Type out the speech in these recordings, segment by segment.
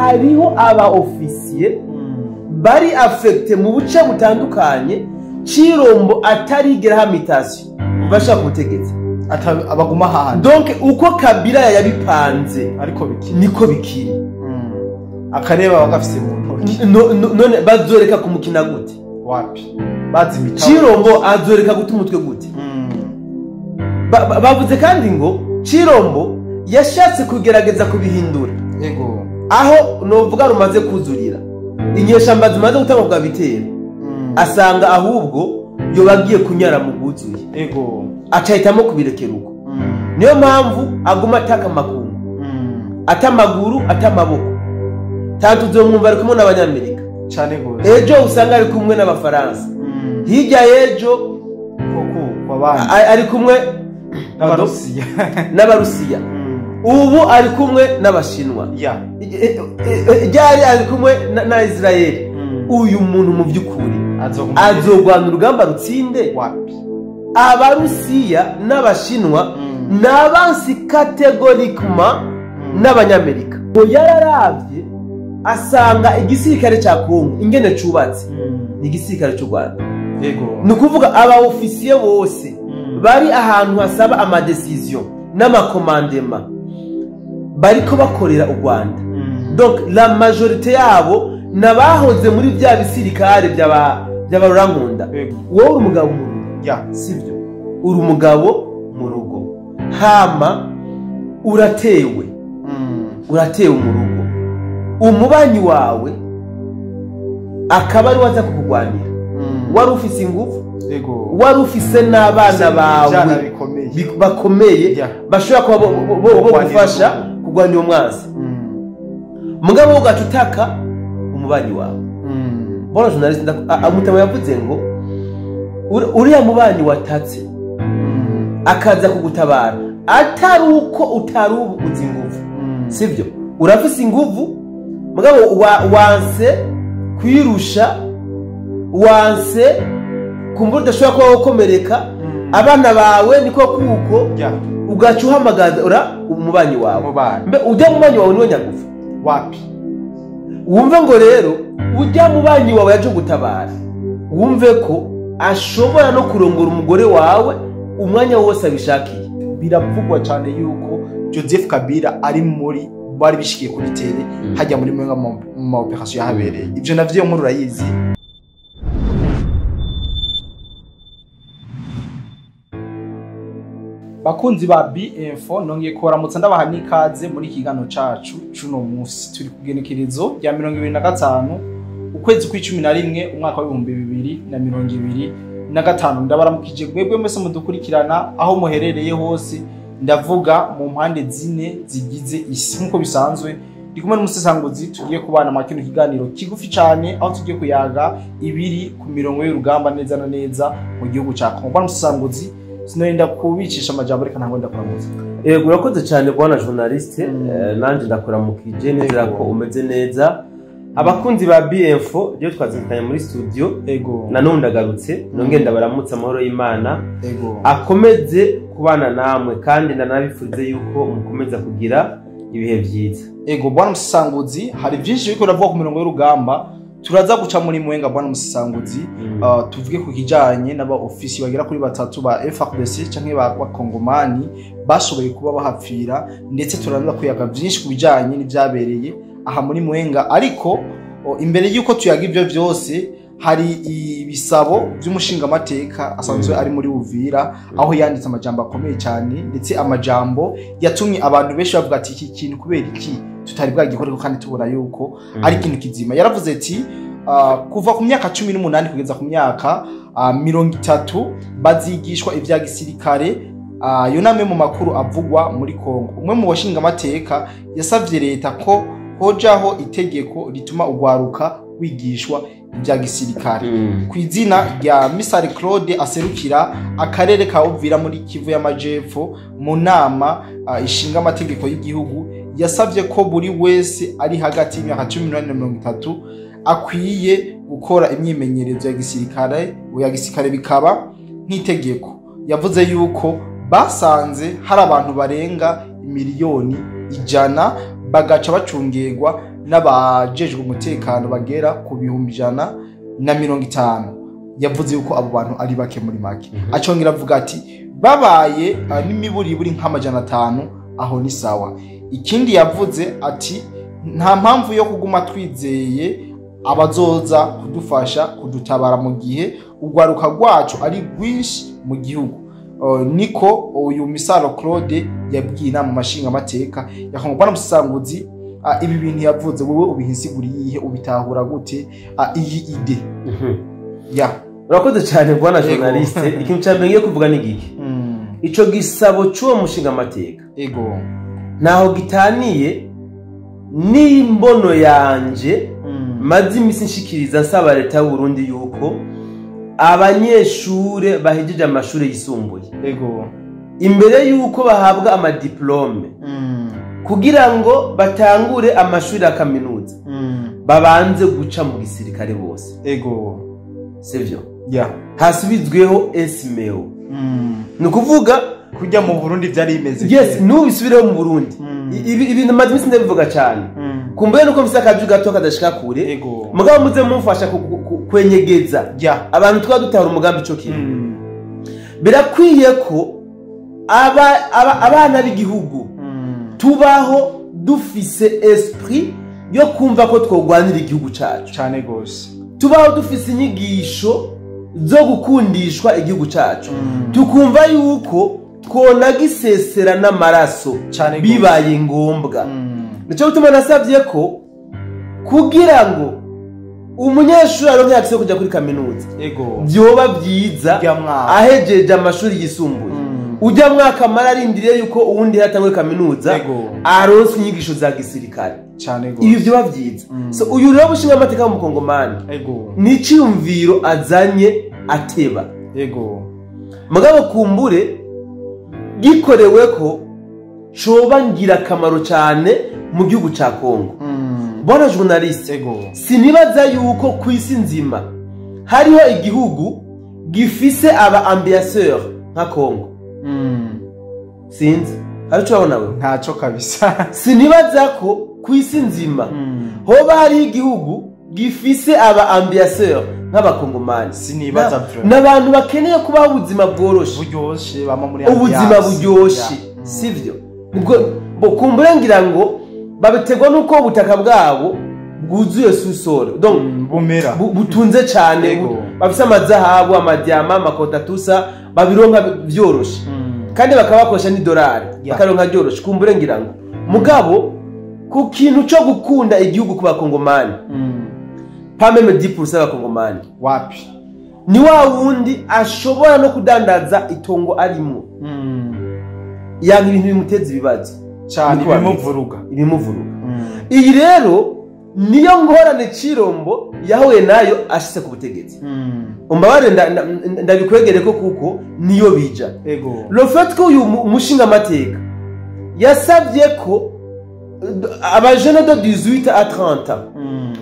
Hariho aba officier bari affecté mu buce butandukanye, Chirombo atarigera hamutation bashaka kubutegetsi, abaguma hahandi. Donc uko Kabila yabipanze ariko bikiri, niko bikiri. Akareba bagafise mu ntoki. None bazoreka kumukina gute? Wapi bazimita. Chirombo azoreka guta umutwe gute? Bavuze kandi ngo Chirombo yashatse kugerageza kubihindura. Yego. Aho novuga rumaze kuzurira inyeshamba zimaze gutanga bwa bitero, asanga ahubwo yobagiye kunyara mu guzuye. Yego. Acahitamo kubirekera uko. Niyo mpamvu aguma ataka amakungu, atamaguru, atamaboko. Tantu uzomwumva ari kumwe n'Abanyamerika cyane gose. Ejo usanga ari kumwe n'Abafaransa. Hirya y'ejo ari kumwe n'Abarusiya. N'Abarusiya. Ubu ari kumwe n'Abashinwa. Ryari ari kumwe na Israel. Uyu muntu mu by'ukuri azogwana urugamba rutsinde. Wapi? Abarusiya n'Abashinwa n'abansi categoriquement n'Abanyamerika. Ngo yararavye asanga igisirikare ca Kongo ingene cubatse ni igisirikare c'u Rwanda. Yego. Ni ukuvuga aba officier bose bari ahantu hasaba ama decision n'amakomandema bariko bakorera u Rwanda. Donc la majorité yabo nabahoze muri bya bisirikare by'abarurankunda. Wowe uri umugabo mu rugo, sivyo? Uri umugabo mu rugo, hama uratewe, uratewe mu rugo, umubanyi wawe akaba ari waza kukugwanira. Wari ufise ingufu, wari ufise n'abana bawe bakomeye bashobora kuba bo gufasha kugwanya uwo mwansi. Mugabo ugaca utaka umubanyi wawe. Bona journaliste amutabo yavuze ngo uriya mubanyi watatse akaza kugutabara atari uko utari ubuze ingufu, sivyo? Urafise ingufu mugabo wanse kwirusha, wanse kumbura udashobora kuba wokomereka, abana bawe niko kuko ugaca uhamagara umubanyi wawe. Mbe ujya mubanyi wawe niwe nyagufa? Wapi? Wumve ngo rero ujya mubanyi wawe yaje gutabara, wumve ko ashobora no kurongora umugore wawe umwanya wose abishakiye. Biravugwa cyane yuko Joseph Kabila ari muri bari bishikiye kuri tere hajya muri mwe mu operation yahabereye. Ivyo navyo nkuru urayizi. Bakunzi ba B-Info, nongeye kubaramutsa ndabaha n'ikaze muri kigano cacu cuno munsi. Turi kugenekerezo rya 2025 ukwezi kw'icumi na rimwe umwaka wa 2025. Ndabaramukije mwebwe mwese mudukurikirana aho muherereye hose, ndavuga mu mpande zine zigize isi. Nkuko bisanzwe ndi kumwe n'umusesanguzi tugiye kubana mu kino kiganiro kigufi cyane, aho tugiye kuyaga ibiri ku mirongo y'urugamba neza na neza mu gihugu ca Kongo. Umusesanguzi, sinorinda kubicisha amajambo, reka ntabwo ndakuramutsa. Yego, urakoze cyane bwana journaliste. Nanje ndakuramukije, nizera ko umeze neza. Abakunzi ba B-Info ryo twazindukanye muri studio. Yego. Nanone ndagarutse, nongeye ndabaramutsa amahoro y'Imana. Yego. Akomeze kubana namwe kandi ndanabifurize yuko mukomeza kugira ibihe byiza. Yego bwana Musesanguzi, hari byinshi biriko biravuga ku mirongo y'urugamba. Turaza guca muri Mwenga bwana Musesanguzi, tuvuge ku kijanye n'aba ofisi bagera kuri batatu ba FARDC canke ba Kongomani bashoboye kuba bahapfira, ndetse turaza kuyaga byinshi ku bijanye n'ivyabereye aha muri Mwenga. Ariko imbere yuko tuyaga ivyo vyose, hari ibisabo by'umushingamateka asanzwe ari muri Uvira, aho yanditse amajambo akomeye cyane, ndetse amajambo yatumye abantu benshi bavuga ati iki kintu kubera iki tutari bwagikoreko kandi tubona yuko ari ikintu kizima. Yaravuze ati kuva ku myaka 18 kugeza ku myaka 30 bazigishwa ivya gisirikare. Ayo namwe mu makuru avugwa muri Kongo. Umwe mu bashingamateka yasavye leta ko hojaho itegeko rituma ugwaruka wigishwa ibya gisirikare. Ku izina rya Misari Claude aserukira akarere ka Uvira muri Kivu y'Amajepfo mu nama ishinga amategeko y'igihugu, yasavye ko buri wese ari hagati y'imyaka 18 na 30 akwiye gukora imyimenyerezo ya gisirikare, ya gisirikare bikaba nk'itegeko. Yavuze yuko basanze hari abantu barenga 100 miliyoni bagaca bacungerwa n'abajejwe umutekano bagera ku 150,000. Yavuze yuko abo bantu ari bake muri make. Acongera avuga ati babaye n'imiburiburi nk'500 aho ni sawa. Ikindi yavuze ati nta mpamvu yo kuguma twizeye abazoza kudufasha kudutabara mu gihe urwaruka rwacu ari rwinshi mu gihugu. Niko uyu Misaro Claude yabwiye inama mashinga amateka ya Kongo. Bwana Musanguzi, ibi bintu yavuze wowe ubihinsiguriye iyihe, ubitahura gute, iyi idée ya? Urakoze cyane, bwana journaliste. Ikintu cya mbere ngiye kuvuga ni giki: ico gisabo c'uwo mushinga amateka ntaho gitaniye n'imbono yanje maze imisi nshikiriza nsaba leta y'u Burundi yuko abanyeshure bahejeje amashuri yisumbuye, imbere yuko bahabwa amadiplome kugira ngo batangure amashuri ya kaminuza, babanze guca mu gisirikare bose. Sivyo? Ya. Hasubizweho SMEO. Ni ukuvuga kujya mu Burundi byari bimeze. Yes, n'ubu bisubireho mu Burundi. Ibi ibintu maze iminsi ndabivuga cyane. Kumbuye nuko mfise akaju gato kadashika kure. Mugabo muze mumfasha kwenyegeza abantu twaba dutahura umugambi ico kimwe. Birakwiye ko abana b'igihugu tubaho dufise esprit yo kumva ko twogwanira igihugu cacu. Cyane gose. Tubaho dufise inyigisho zo gukundishwa igihugu cacu, tukumva yuko twonagisesera n'amaraso Cane gose. bibaye ngombwa. Nico gituma nasabye ko kugira ngo umunyeshuri aronke accès yo kuja kuri kaminuza, vyoba vyiza Ujya mwaka. ahejeje amashuri yisumbuye, ujya mwaka amara arindiriye yuko uwundi yatanguye kaminuza, aronswe inyigisho za gisirikare. Cyane gose. Ibi vyoba vyiza. So uyu rero bushinga amateka w'umukongomani ni iciyumviro azanye ateba, mugabo kumbure gikorewe ko coba ngirakamaro cyane mu gihugu ca Kongo. Bwana journaliste, sinibaza yuko ku isi nzima hariho igihugu gifise aba ambassadeur nka Kongo. Sinzi hari ico wabona wewe? Ntaco kabisa. Sinibaza ko ku isi nzima hoba hariho igihugu gifise aba ambassadeur nk'abakongomani. Sinibaza vraiment. N'abantu bakeneye kubaho ubuzima bworoshe, buryoshe, bama muri ubuzima ambiance. buryoshe. Sivyo? Nibwo bo kumbure ngira ngo babiterwa nuko ubutaka bwabo bwuzuye sous-sol, donc Bumera butunze cyane. Bafise amazahabu, amadiama, amakotatusa, babironka vyoroshe, kandi bakaba bakoresha n'idolari, bakaronka ryoroshe. Kumbure ngira ngo mugabo ku kintu cyo gukunda igihugu ku bakongomani, pas même 10% y'abakongomani. Wapi. Ni wa wundi ashobora no kudandaza itongo arimwo, yanga ibintu bimuteza ibibazo. Cyane. Niko bameze. Ibimuvuruga. Ibimuvuruga. Iyi rero niyo ngorane Cirombo yahuye nayo ashitse ku butegetsi. Umbabare ndabikwegere ko kuko niyo bija. Le fait ko uyu mushinga amateka yasabye ko abajene de 18 à 30 ans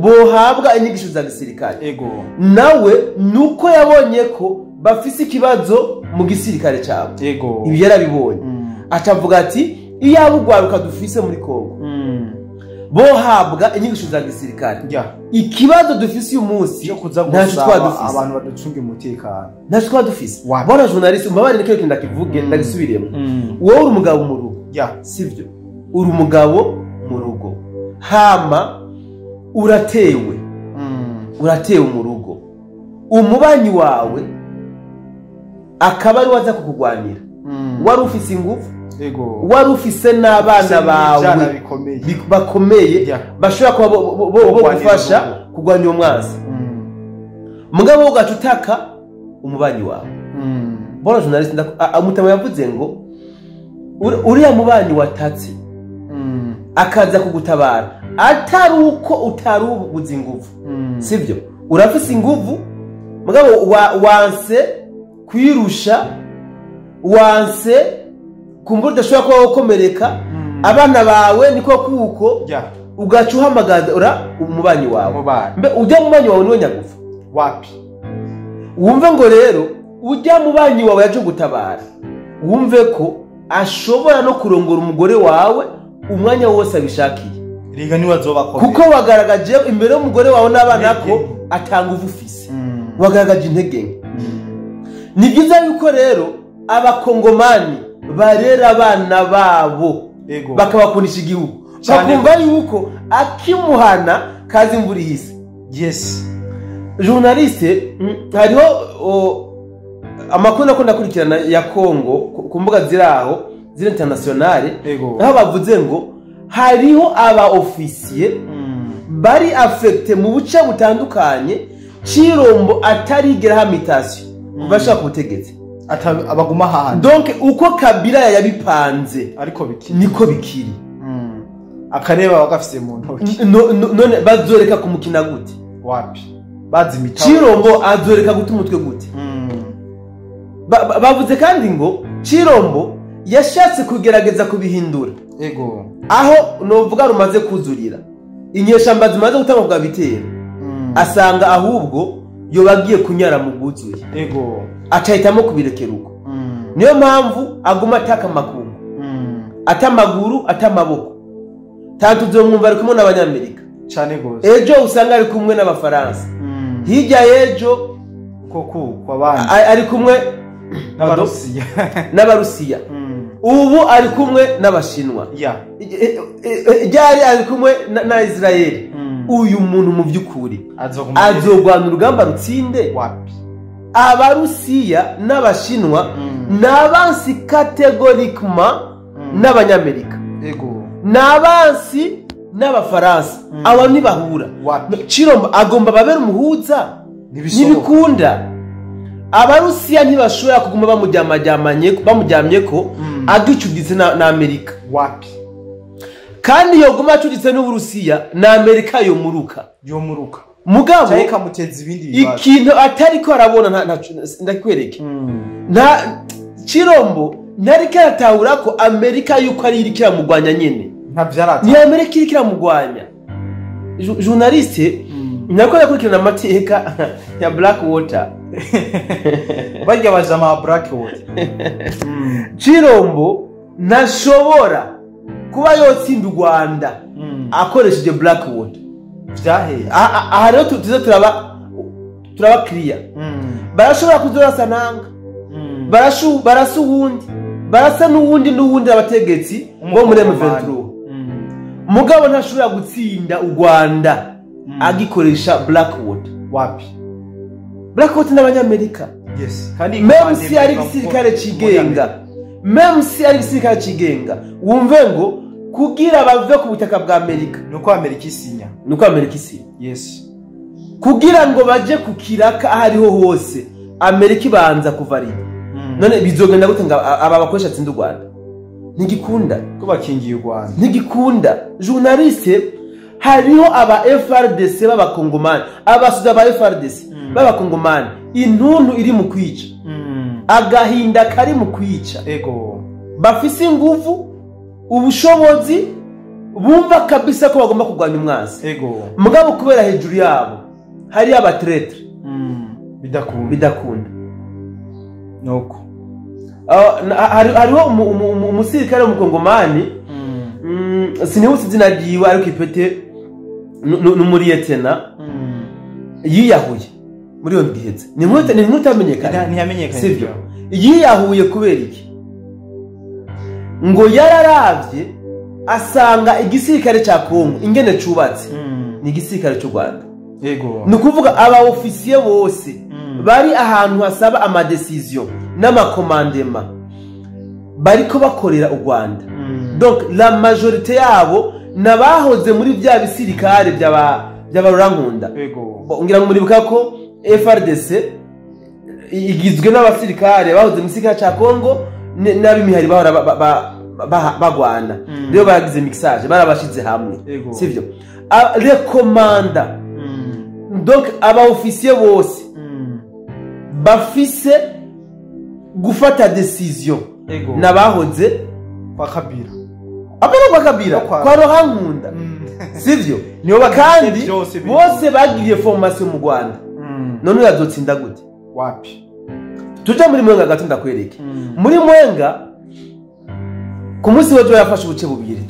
bohabwa inyigisho za gisirikare, nawe nuko yabonye ko bafise ikibazo mu gisirikare cyabo. Ibi yarabibonye, acavuga ati iyaba urwaruka dufise muri Kongo bohabwa inyigisho za gisirikare, ikibazo dufise uyu munsi cyo kuza ntacyo gusaba twaba dufise. Abantu baducunga umutekano. Ntacyo twaba dufise. Wapi. Bwana journaliste, umbabarire kino kintu ndakivuge, ndagisubiremo. Wowe uri umugabo mu rugo, sivyo? Uri umugabo mu rugo, hama uratewe, uratewe mu rugo, umubanyi wawe akaba ari waza kukugwanira. Wari ufise ingufu, wari ufise n'abana ibyana bawe bikomeye, bakomeye, bashobora kuba bo Kurwanira gufasha urugo. kurwanya uwo mwansi. Mugabo ugaca utaka umubanyi wawe. Bwana journaliste, umutama yavuze ngo uriya mubanyi watatse akaza kugutabara atari uko utari ubuze inguvu. Sivyo? Urafise inguvu, mugabo wanse kwirusha, wanse kumbura udashobora kuba wokomereka, abana bawe niko kuko ugaca uhamagara umubanyi wawe. Umubanyi. Mbe ujya mubanyi wawe niwe nyagufa? Wapi. Wumve ngo rero ujya mubanyi wawe yaje gutabara, wumve ko ashobora no kurongora umugore wawe umwanya wose abishakiye. Riga niwe azobakomera. Kuko wagaragaje imbere y'umugore wawe n'abana ko atanga ufise. Wagaragaje intege nke. Ni byiza yuko rero abakongomani barera abana babo bakabakundisha igihugu, bakumva yuko akimuhana kazi imvura ihise. Yes. Journaliste, hariho amakuru nakunda kurikirana ya Kongo ku mbuga ziraho ziri internationale, aho bavuze ngo hariho aba officier bari affecté mu buce butandukanye Chirombo atarigera hamitation bashaka kubutegetsi abaguma hahandi. Donc uko Kabila yabipanze ariko bikiri niko bikiri. Akareba bagafise mu ntoki. None bazoreka kumukina gute? Wapi? Bazimita. Chirombo azoreka gute umutwe gute? Bavuze kandi ngo Chirombo yashatse kugerageza kubihindura. Ego. Aho novuga rumaze kuzurira inyeshamba zimaze gutanga bwa bitero. Asanga ahubwo yobagiye kunyara mu guzuye. Ego. Acahitamo kubirekera uko. Niyo mpamvu aguma ataka makungu. Atamaguru atamaboko. Tantu uzomwumva ari kumwe n'Abanyamerika. Cyane gose. Ejo usanga ari kumwe n'Abafaransa. Hirya y'ejo koko kwabandi ari kumwe n'Abarusiya. N'Abarusiya. Ubu ari kumwe n'Abashinwa. Ryari ari kumwe na Israel. Uyu muntu mu byukuri azogwana urugamba rutsinde. Wapi? Abarusiya n'Abashinwa n'abansi categoriquement n'Abanyamerika. Ego. N'abansi n'Abafaransa. Abo ntibahura. Chirombo agomba babera umuhuza. Ntibikunda. Abarusiya ntibashobora kuguma bamujyamye ko agicuditse na Amerika. Wapi? Kandi yoguma acuditse n'Uburusiya na Amerika yomuruka. Yomuruka. Mugabo cyane kamuteza ibindi bibazo. Ikintu atariko arabona ndakwereke. Nta Chirombo ntariko aratahura ko Amerika yuko ari iriko iramugwanya nyene. Nta vyarata. Ni Amerika iriko iramugwanya. Journaliste nako yakurikirana amateka ya Blackwater. Barya bajama Blackwater. Chirombo ntashobora kuba yotsinda u Rwanda akoresheje Blackwater. Vyahe. Aha rero tuze turaba clear. Barashobora kuzorasa nanga. Barasa uwundi. Barasa n'uwundi abategetsi bo muri M23. Mugabo ntashobora gutsinda u Rwanda agikoresha Blackwater. Wapi? Blackwater n'Abanyamerika. Yes. Kandi même si ari igisirikare cigenga. Même si ari igisirikare cigenga. Wumve ngo kugira bave ku butaka bwa Amerika. Nuko Amerika isinya. Nuko Amerika isinya. Yes. Kugira ngo baje kukiraka ahariho hose Amerika ibanza kuvarida. None bizogenda gute ngo aba bakoresha tsinda u Rwanda? Ntigikunda. Ko bakingiye u Rwanda. Ntigikunda. Journaliste hariho aba FRDC b'abakongomani, abasuda ba FRDC b'abakongomani, intuntu iri mu kwica. Agahinda kari mu kwica. Ego. Bafise inguvu, ubushobozi, bumva kabisa ko bagomba kurwanya umwansi. Ego. Mugabo kubera hejuru yabo hari aba traître. Bidakunda. Nuko. Hariho umusirikare w'umukongomani, sinibutse izina ryiwe ariko ipete n'umuriyetena yiyahuye muri iyo ndihetse. Ni inkuru itamenyekana. Ntiyamenyekanye. Sivyo? Yiyahuye kubera iki? Ngo yararavye asanga igisirikare ca Kongo ingene cubatse ni igisirikare cy'u Rwanda. Yego. Ni ukuvuga aba officier bose bari ahantu hasaba ama decision n'amakomandema bariko bakorera u Rwanda. Donc la majorité yabo nabahoze muri bya bisirikare by'abarurankunda. Yego. Ngira ngo muribuka ko FRDC igizwe n'abasirikare bahoze mu gisirikare ca Kongo n'abimihari bahora bagwana. Rero baragize mixage, barabashize hamwe. Sivyo? Rekomanda. Donc aba officier bose bafise gufata decision nabahoze kwa Kabila. Apana kwa Kabila, kwa Rohankunda. Sivyo? Niyo kandi bose bagiriye formation mu Rwanda. None uyazotsinda gute? Wapi? Tuja muri Mwenga gato ndakwereke. Muri Mwenga Ku munsi w'ejo yafashe ubuce bubiri,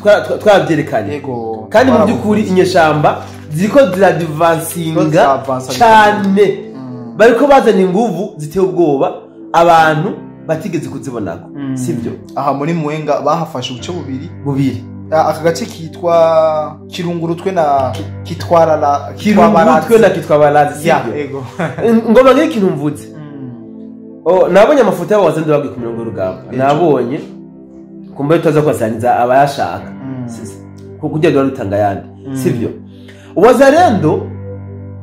twabyerekanye. Yego. Kandi mu by'ukuri inyeshamba ziriko ziradivansinga Ziravansa. cyane, bariko bazana inguvu ziteye ubwoba abantu batigeze kuzibonako, sibyo? Aha muri Mwenga bahafashe ubuce bubiri. Bubiri. Aka gace kitwa Kirungurutwe na Kitwarara. Kirungutwe na Kitwa Barazi, Ya. sibyo? Ego. Ngoma ngire ikintu mvutse. Oh, nabonye amafoto y'abawazandi bagiye ku mirongo y'urugamba, nabonye kumbe tutaza kubasangiza abayashaka. Kuko ujya dutanga ayandi, sibyo? Wazalendo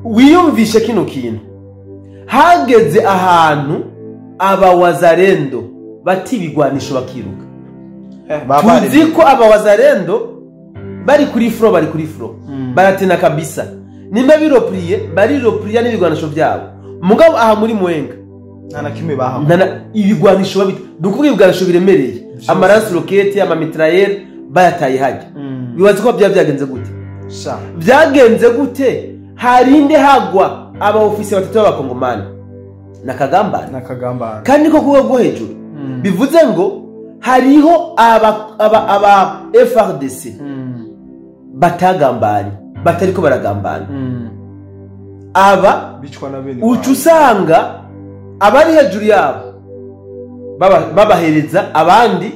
wiyumvishe kino kintu: hageze ahantu aba wazalendo bata ibigwanisho bakiruka. Tuzi ko aba wazalendo bari kuri front, bari kuri front, baratina kabisa. Nimba biropriye, bariropriya n'ibigwanisho byabo. Mugabo aha muri Mwenga Nta na kimwe bahawe. Ibigwanisho babita, ni ukuvuga ibigwanisho biremereye, ama lance-roquettes, ama mitrailleuses, bayataye hajya. Bibaza ko byaba byagenze gute? Sha. Byagenze gute harinde hagwa aba ofisiye batatu b'abakongomani na Kagambane? Nakagambana. Kandi niko kuba rwo hejuru. Bivuze ngo hariho aba FARDC batagambanye, batariko baragambana aba. Bicwa na bene. Uca usanga abari hejuru yabo babahereza abandi,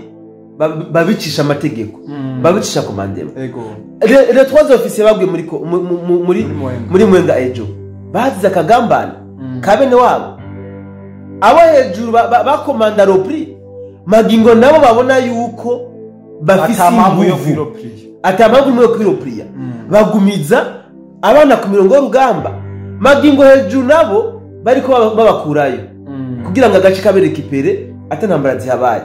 babicisha amategeko, babicisha commandement. Les trois officiers baguye muri muri Muri Mwenga. Muri Mwenga ejo bazize akagambane ka bene wabo. Abo hejuru bakomanda repli magingo nabo babona yuko bafise Ata mpamvu yo inguvu, kwiropriya. Ata mpamvu yo kwiropriya, bagumiza abana ku mirongo y'urugamba. Magingo hejuru nabo bariko babakurayo kugira ngo agace kabe récupéré ata ntambara zihabaye.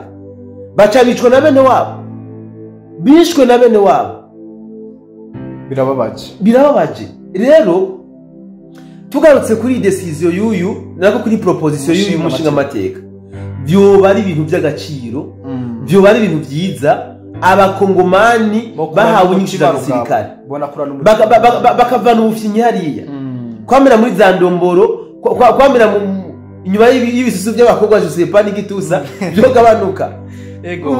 Baca bicwa na bene wabo, bishwe na bene wabo. Birababaje. Birababaje. Rero tugarutse kuri iyi décision y'uyu, nako kuri proposition y'uyu Umushinga. Mushinga amateka, vyoba ari ibintu by'agaciro, vyoba ari ibintu byiza abakongomani bahawe inyigisho za gisirikare, bakavana ubufyinyi hariya, kwamira muri za ndomboro, kwamira inyuma y'ibisusu by'abakobwa Josepa n'igituza byogabanuka.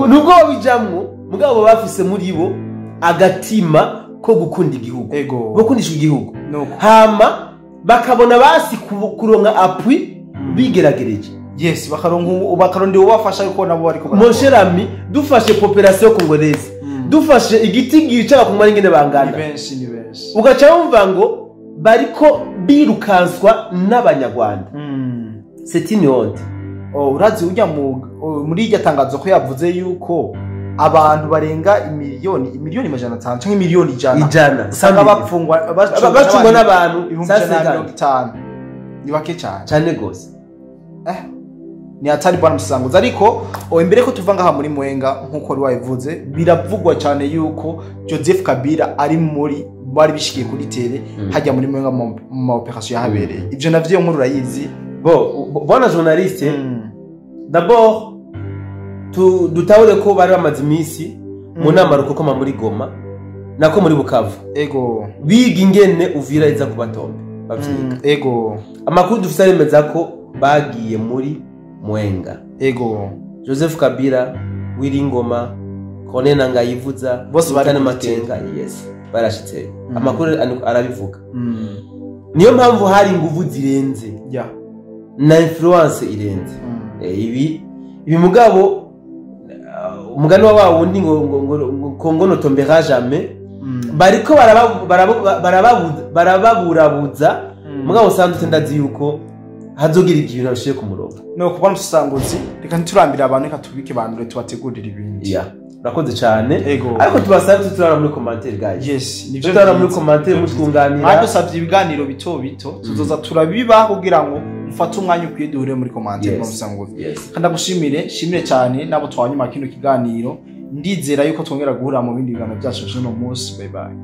Nubwo babijamwo, mugabo baba bafise muri bo agatima ko gukunda igihugu, gukundisha igihugu. Nuko. Hama bakabona basi kuronka appui bigeragereje. Yes, bakaronka, bakarondera ubafasha yuko nabo bariko Mon cher ami, dufashe population congolaise, dufashe igiti c'abakongomani ingene Ni bangana, benshi, ni benshi. Ugaca wumva ngo bariko birukanswa n'abanyarwanda. C'est une honte. Oh, urazi ujya muri iryo tangazo ko yavuze yuko abantu barenga imiliyoni 500 canke imiliyoni 100 100. Usanga bapfungwa. Bacungwa n'abantu 150,000. Ni bake cyane. Cyane gose. Ni hatari, bwana Musanguzi. Ariko imbere ko tuva ngaha muri Mwenga, nkuko wari wabivuze, biravugwa cyane yuko Joseph Kabila ari muri bari bishikiye kuri terrain hajya muri Mwenga mu ma opération yahabereye. Ivyo navyo iyo nkuru urayizi? Bo, bwana journaliste, d'abord dutahure ko bari bamaze iminsi mu nama rukokoma muri Goma, nako muri Bukavu, biga ingene Uvira iza kubatombe bavyiga. Amakuru dufise aremeza ko bagiye muri Mwenga. Joseph Kabila, Willy Ngoma, Corneille Nangayivuza, Bose bari Sultani kuri Makenga, yes, barashitseyo. Amakuru arabivuga. Niyo mpamvu hari inguvu zirenze na influence irenze. Ibi mugabo, umugani wa wa wundi ngo Congo ne tombera jamais. Bariko barababurabuza, mugabo usanzwe ndazi yuko hazogira igihe ibintu ku murongo. No kubona Musanguzi, reka ntiturambire abantu, reka tubike abantu tubategurire ibindi. Yeah, urakoze cyane. Ariko tubasabe tuturara muri commentaire, guys. Yes, nivyo. Tuturara muri Byiza. commentaire mutwunganira. Mwadusavye ibiganiro bito bito, tuzoza turabiba kugira ngo mufate umwanya ukwiye duhure muri commentaire. Musanguzi, kandi ndagushimire, shimire cyane nabo twanyuma kino kiganiro. Ndizera yuko twongera guhura mu bindi biganiro byacu by'uno munsi. Bye bye.